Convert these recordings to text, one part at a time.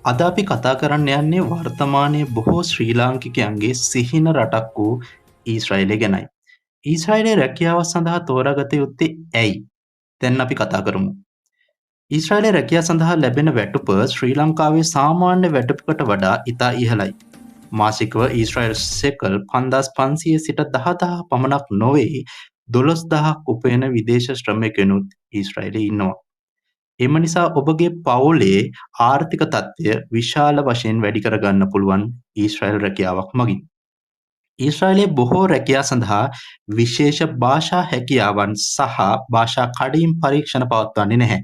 අද අපි කතා කරන්න යන්නේ වර්තමානයේ බොහෝ ශ්‍රී ලාංකිකයන්ගේ සිහින රටක් වූ ඊශ්‍රායලය ගැනයි. ඊශ්‍රායලයේ රැකියාව සඳහා තෝරාගත යුත්තේ ඇයි? දැන් අපි කතා කරමු. ඊශ්‍රායලයේ රැකියාව සඳහා ලැබෙන වැටුප ශ්‍රී ලංකාවේ සාමාන්‍ය වැටුපකට වඩා ඉතා ඉහළයි. මාසිකව ඊශ්‍රායල් සෙකල් 5500 සිට 10000 පමණක් නොවේ 12000ක් උපයන විදේශ ශ්‍රමිකයනුත් ඊශ්‍රායලයේ ඉන්නවා. එම නිසා ඔබගේ පවුලේ ආර්ථික තත්ත්වය විශාල වශයෙන් වැඩි කරගන්න පුළුවන් ඊශ්‍රායල් රැකියාවක් මගින්. ඊශ්‍රායලයේ බොහෝ රැකියා සඳහා විශේෂ භාෂා හැකියාවන් සහ භාෂා කඩයිම් පරීක්ෂණ පවත්වන්නේ නැහැ.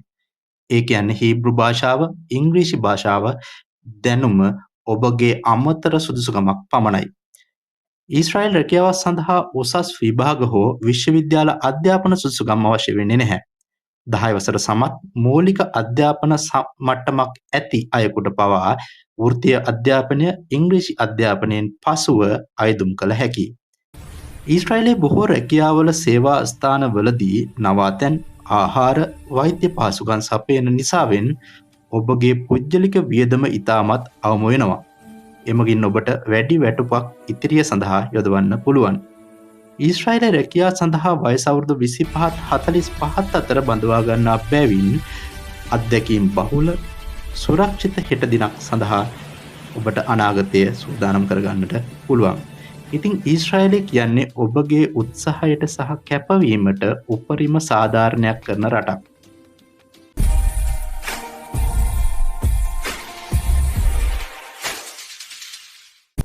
ඒ කියන්නේ හීබ්‍රු භාෂාව, ඉංග්‍රීසි භාෂාව දැනුම ඔබගේ අමතර සුදුසුකමක් පමණයි. ඊශ්‍රායල් රැකියාව සඳහා උසස් විභාග හෝ විශ්වවිද්‍යාල අධ්‍යාපන සුදුසුකම් අවශ්‍ය වෙන්නේ නැහැ. 10 වසර සමත් මූලික අධ්‍යාපන මට්ටමක් ඇති අයෙකුට පවා වෘත්තීය අධ්‍යාපනය ඉංග්‍රීසි අධ්‍යාපනයෙන් පසුව අයදුම් කළ හැකියි. ඊශ්‍රායලයේ බොහෝ රැකියාවල සේවා ස්ථානවලදී නවාතැන්, ආහාර, වෛද්‍ය පහසුකම් සපයන නිසාවෙන් ඔබගේ පුද්ගලික වියදම ඉතාමත් අවම වෙනවා. එමගින් ඔබට වැඩි වැටුපක් ඉතිරිය සඳහා යොදවන්න පුළුවන්. ඊශ්‍රායලයේ රැකියා සඳහා වයස අවුරුදු 25 45 අතර බඳවා ගන්නා බැවින් අත්දැකීම් බහුල සුරක්ෂිත හෙට දිනක් සඳහා ඔබට අනාගතය සූදානම් කරගන්නට පුළුවන්. ඉතින් ඊශ්‍රායලය කියන්නේ ඔබගේ උත්සාහයට සහ කැපවීමට උපරිම සාධාරණයක් කරන රටක්.